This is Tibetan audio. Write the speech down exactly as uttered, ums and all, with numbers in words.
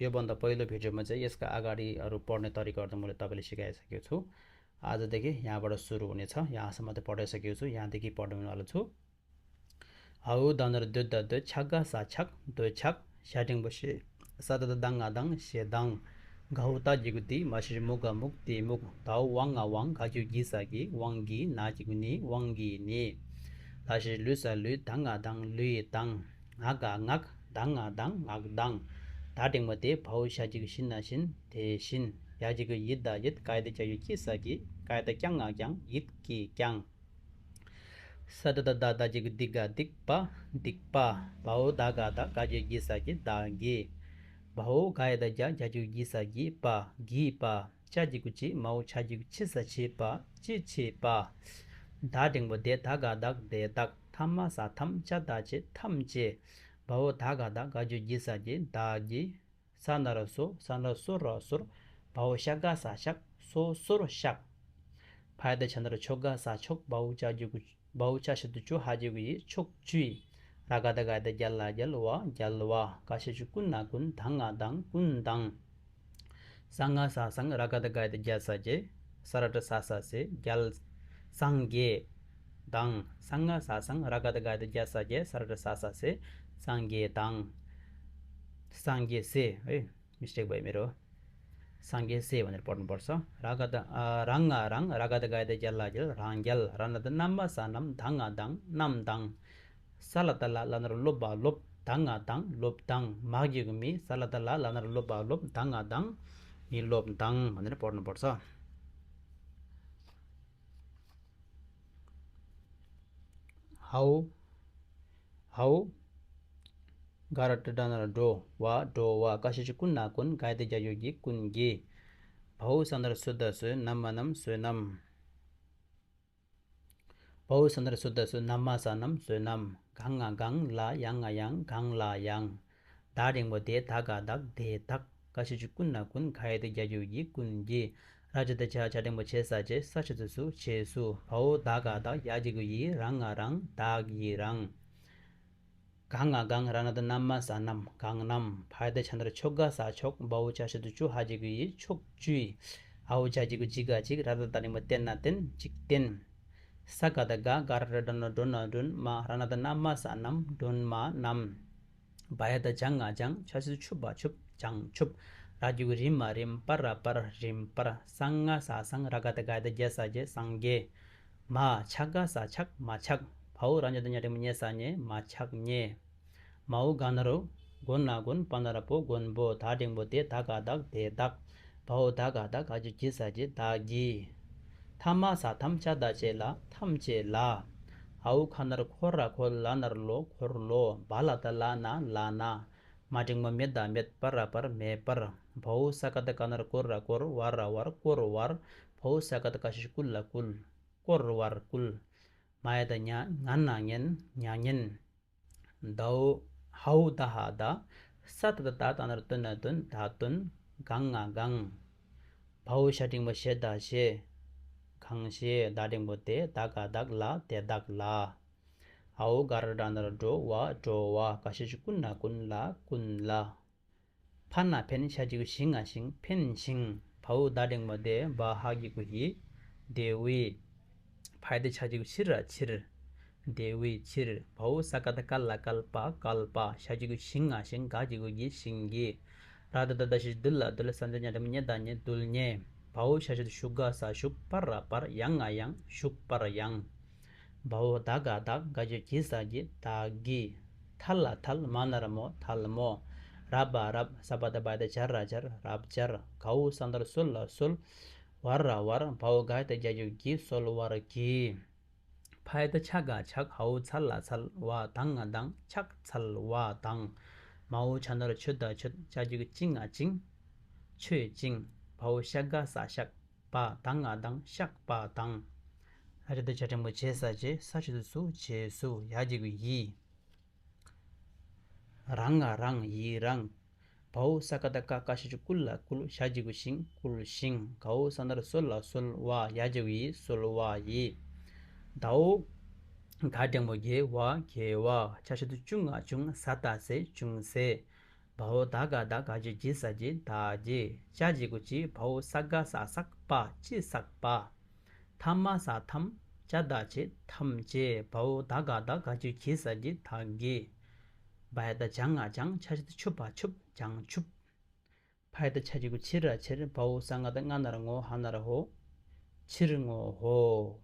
यो बन्द पहिलो भिडियोमा चाहिँ यसका अगाडिहरू पढ्ने तरिकाहरू त मैले तपाईँले सिकाइसकेको छु। आजदेखि यहाँबाट सुरु हुनेछ। यहाँसम्म त पढाइसकेको छु, यहाँदेखि पढ्नु आउनु छु। हौ दनर दुध दुध छगा सा छक दो छक। ཤ་འགྲེང་བུ་ཤེ། ས་ད་ད་ང་དང་ཤེ་དང་། གའུ་ད་གི་གུ་དི་མ་ཤི་མུ་ག་མུག་དི་མུག་དའུ་ཝང་ང་ཝང་ག་གི་གུ་གི་ས་གི་ཝང་གི་ན་གི་གུ་ནི་ཝང་གི་ནི། ལ་ཤི་ལུ་ས་ལུ་ད་ང་དང་ལུའི་དང་། ང་ག་ངག་ད་ང་དང་ངག་དང་། ད་འགྲེང་བུ་དེ་བའུ་ཤ་གི་གུ་ཤི་ན་ཤིན་དེ་ཤིན། ཡ་གི་གུ་ཡི་ད་ཡིད་ག་ཡི་ད་གྱ་གི་གུ་གི་ས་གི་ག་ཡི་ད་གྱ་ང་གྱང་ཡིད་ཀྱི་གྱང་། ས་ད་ད་ད་ད་གི་གུ་དི་ག་དིག་པ་དིག་པ། བའུ་ད་ག་ད་ག་གི་གུ་གི་ས་གི་ད་གི། བའུ་ག་ཡི་ད་གྱ་གྱ་གི་གུ་གི་ས་གི་པ་གི་པ། ཅ་གི་གུ་ཅི་མའུ་ཆ་གི་གུ་ཆི་ས་ཆི་པ་ཅི་ཆི་པ། ད་འགྲེང་བུ་དེ་ད་ག་དག་དེ་དག་ཐ་མ་ས་ཐམ་ཅ་ད་ཅི་ཐམ་ཅེ། བའུ་ད་ག་ད་ག་གི་གུ་གི་ས་གི་ད་གི། ས་ན་ར་སོ་ས་ན་ར་སོ་ར་སོར། བའུ་ཤ་ག་ས་ཤག་སོ་སོར་ཤག། ཕ་ཡ་ད་ཆ་ན་ར་ཆོ་ག་ས་ཆོག་བའུ་ཅ་གི་གུ་བའུ་ཅ་ཞབས་ཀྱུ་ཅུ་ཧ་གི་གུ་ཡི་ཕྱོགས་བཅུའི། ར་ག་ད་ག་ཡི་ད་རྒྱ་ལ་རྒྱལ་བ་རྒྱལ་བ། ག་ཞབས་ཀྱུ་ཀུ་ན་ཀུན་ད་ང་དང་ཀུན་དང་། ས་ང་ས་སང་ར་ག་ད་ག་ཡི་ད་རྒྱ་ས་རྒྱལ། ས་ར་ཏྲ་ས་ས་སེ་རྒྱལ། སངས་རྒྱས་དང་། ས་ང་ས་སང་ར་ག་ད་ག་ཡི་ད་རྒྱ་ས་རྒྱལ། ས་ར་ཏྲ་ས་ས་སེ་སངས་རྒྱས་དང་། སངས་རྒྱས་སེ། ཨེ། མི་སྟེགས་པའི་མི་རོ། སངས་རྒྱས་སེ་བ་ནེར་པོར་ནི་པོར་སོ། ར་ག་ད་ཨ་ར་ང་རང་། ར་ག་ད་ག་ཡི་ད་རྒྱ་ལ་རྒྱལ་རང་རྒྱལ། ར་ན་ད་ན་མ་ས་རྣམས་ད་ང་དང་རྣམས་དང་། ས་ལ་ད་ལ་ལ་ན་ར་ལོ་བ་ལོབ་ད་ང་དང་ལོབ་དང་། མ་གི་གུ་མི། ས་ལ་ད་ལ་ལ་ན་ར་ལོ་བ་ལོབ་ད་ང་དང་མི་ལོབ་དང་བ་ནེར་པོར་ནི་པོར་སོ། ཧའུ། ཧའུ། ག་ར་ཏྲ་ད་ན་ར་འགྲོ་བ་འགྲོ་བ། ག་ཞབས་ཀྱུ་ཀུ་ན་ཀུན་ག་ཡི་ད་གྱ་གི་གུ་གི་ཀུན་གྱི། བའུ་ས་ན་ར་སོ་ད་སོ་ན་མ་ནམ་བསོད་ནམས། བའུ་ས་ན་ར་སོ་ད་སོ་ན་མ་ས་ནམ་བསོད་ནམས། ག་ང་གང་ལ་ཡ་ང་ཡང་གང་ལ་ཡང་། ད་འགྲེང་བུ་དེ་ད་ག་དག་དེ་དག་ག་ཞབས་ཀྱུ་ཀུ་ན་ཀུན་ག་ཡི་ད་གྱ་གི་གུ་གི་ཀུན་གྱི། ར་ཇ་ད་ཇ་ཇ་འགྲེང་བུ་ཇེ་ས་ཇེ། ས་ཞབས་ཀྱུ་སུ་ཇེ་སུ། བའུ་ད་ག་དག་ཡ་གི་གུ་ཡི་ར་ང་རང་བདག་ཡི་རང་། ག་ང་གང་ར་ན་ད་ན་མ་ས་རྣམས་གང་རྣམས། ཕ་ཡ་ད་ཆ་ན་ར་ཆོ་ག་ས་ཆོག་བའུ་ཅ་ཞབས་ཀྱུ་ཅུ་ཧ་གི་གུ་ཡི་ཕྱོགས་བཅུའི། འའུ་ཇ་གི་གུ་ཇི་ག་ཇིག་ར་ད་ད་འགྲེང་བུ་ཏེ་ན་ཏེན་ཇིག་རྟེན། ས་ག་ད་ག་ག་ར་ཏྲ་ད་ན་ར་འགྲོ་ན་སྒྲོན་མ། ར་ན་ད་ན་མ་ས་རྣམས་སྒྲོན་མ་རྣམས། བ་ཡ་ད་ཇ་ང་ལྗང་། ཆ་ཞབས་ཀྱུ་ཆུ་བ་ཆུབ་ལྗང་ཆུབ། ར་གི་གུ་རི་མ་རིམ། པ་ར་པར་རིམ་པར། ས་ང་ས་སང་ར་ག་ད་ག་ཡི་ད་རྒྱ་ས་རྒྱལ་སངས་རྒྱས། མ་ཆ་ག་ས་ཆག་མ་ཆག་བའུ་ར་ཉ་ད་ཉ་འགྲེང་བུ་ཉེ་ས་ཉེ་མ་ཆག་ཉེ། མའུ་ག་ན་རོ། མགོ་ན་མགོན། པ་ན་ར་པོ་མགོན་པོ། ད་འགྲེང་བུ་དེ་ད་ག་དག་དེ་དག་བའུ་ད་ག་དག་ག་གི་གུ་གི་ས་གི་བདག་གི། ཐ་མ་ས་ཐམ་ཅ་ད་ཅེ་ལ་ཐམས་ཅད་ལ། འའུ་ཁ་ན་ར་ཁོ་ར་ཁོ་ལ་ན་ར་ལོ་འཁོར་ལོ། བ་ལ་ད་ལ་ན་ལ་ན། མ་འགྲེང་བུ་མེ་ད་མེད། པ་ར་པར་མེད་པར། བའུ་ས་ག་ད་ག་ན་ར་ཀོ་ར་ཀོར། བ་ར་བར་བཀོར་བར། བའུ་ས་ག་ད་ག་ཞབས་ཀྱུ་ཀུ་ལ་བཀུལ། བཀོར་བར་བཀུལ། མ་ཡ་ད་ཉ། ང་ན་ཉན། ཉ་ཉན། དའུ། ཧའུ་ད་ཧ་ད། ས་ད་ད་ད་ད་ན་ར་ཏོ་ན་ཏོན། ད་ཏོན། གང་ང་གང་། བའུ་ཞ་འགྲེང་བུ་ཞེ་ད་ཞེ། གང་ཞེ། ད་འགྲེང་བུ་དེ་ད་ག་དག་ལ་དེ་དག་ལ། འའུ་ག་ར་ཏྲ་ན་ར་འགྲོ་བ་འགྲོ་བ། ག་ཞབས་ཀྱུ་ཀུ་ན་ཀུན་ལ་ཀུན་ལ། ཕ་ན་ཕན། ཤ་གི་གུ་ཤི་ང་ཤིང་ཕན་ཤིང་། བའུ་ད་འགྲེང་བུ་དེ་བ་ཧ་གི་གུ་ཧི། དེ་བའི། ཕ་ཡ་ད་ཆ་གི་གུ་ཕྱི་ར་ཕྱིར། དེ་བའི་ཕྱིར། བའུ་ས་ག་ད་ཀ་ལ་བཀལ་པ་བཀལ་པ། ཤ་གི་གུ་ཤི་ང་ཤིང་ག་གི་གུ་གི་ཤིང་གི། ར་ད་ད་ད་ཞབས་ཀྱུ་རྡུ་ལ་རྡུལ། ས་ད་ཉ་འགྲེང་བུ་ཉེ་ད་ཉེ་རྡུལ་ཉེ། བའུ་ཞ་ཞབས་ཀྱུ་ཞུ་ག་ས་ཞུགས། པ་ར་པར། ཡ་ང་ཡང་ཞུགས་པར་ཡང་། བའུ་ད་ག་དག་ག་གི་གུ་གི་ས་གི་བདག་གི། ཐ་ལ་ཐལ། མ་ན་ར་མོ་ཐལ་མོ། ར་བ་རབ། ས་བ་ད་བ་ཡ་ད་བྱ་ར་བྱར་རབ་བྱར། གའུ་ས་ན་ར་གསོ་ལ་གསོལ། བ་ར་བར། བའུ་ག་ཡ་ད་གྱ་གི་གུ་གི་གསོལ་བར་གྱིས། ཕ་ཡ་ད་ཆ་ག་ཆག་འའུ་ཚ་ལ་ཚལ། བ་ད་ང་དང་ཕྱག་འཚལ་བ་དང་། མའུ་ཆ་ན་ར་ཆུ་ད་ཆུད། ཅ་གི་གུ་ཅི་ང་ཅིང་། ཆོས་ཅིང་། བའུ་ཤ་ག་ས་ཤག་པ་ད་ང་དང་ཤག་པ་དང་། ར་ད་ཇ་འགྲེང་བུ་ཇེ་ས་ཇེ། ས་ཞབས་ཀྱུ་སུ་ཇེ་སུ། ཡ་གི་གུ་ཡི། ར་ང་རང་ཡི་རང་། བའུ་ས་ག་ད་ཀ་ཀ་ཞབས་ཀྱུ་ཀུ་ལ་བཀུལ། ཞ་གི་གུ་ཤིང་བཀུལ་ཤིང་། གའུ་ས་ན་ར་གསོ་ལ་གསོལ་བ། ཡ་གི་གུ་ཡི་གསོལ་བ་ཡི། དའུ་ག་འགྲེང་བུ་གེ་བ་གེ་བ། ཆ་ཞབས་ཀྱུ་ཅུ་ང་ཅུང་། ས་ད་སེ་ཅུང་སེ། བའོ་ད་ག་ད་ག་ཇུ་ཇི་ས་ཇི་ད་ཇི། ཅ་ཇི་གུ་ཅི། བའོ་ས་ག་ས་སག་པ་ཅི་སག་པ། ཐ་མ་ས་ཐམ་ཅ་ད་ཅི་ཐམ་ཅེ། བའོ་ད་ག་ད་ག་ཇུ་ཇི་ས་ཇི་ད་གི། བ་ཡ་ད་ཇ་ང་ཇང་། ཆ་ཞབས་ཀྱུ་ཆུ་བ་ཆུབ། བྱང་ཆུབ། ཕ་ཡ་ད་ཆ་ཞབས་ཀྱུ་ཆི་ར་ཆེར། བའོ་ས་ང་ད་ང་ན་རོ་ངོ་ཧ་ན་རོ་ཧོ། ཕྱིར་ངོ་ཧོ།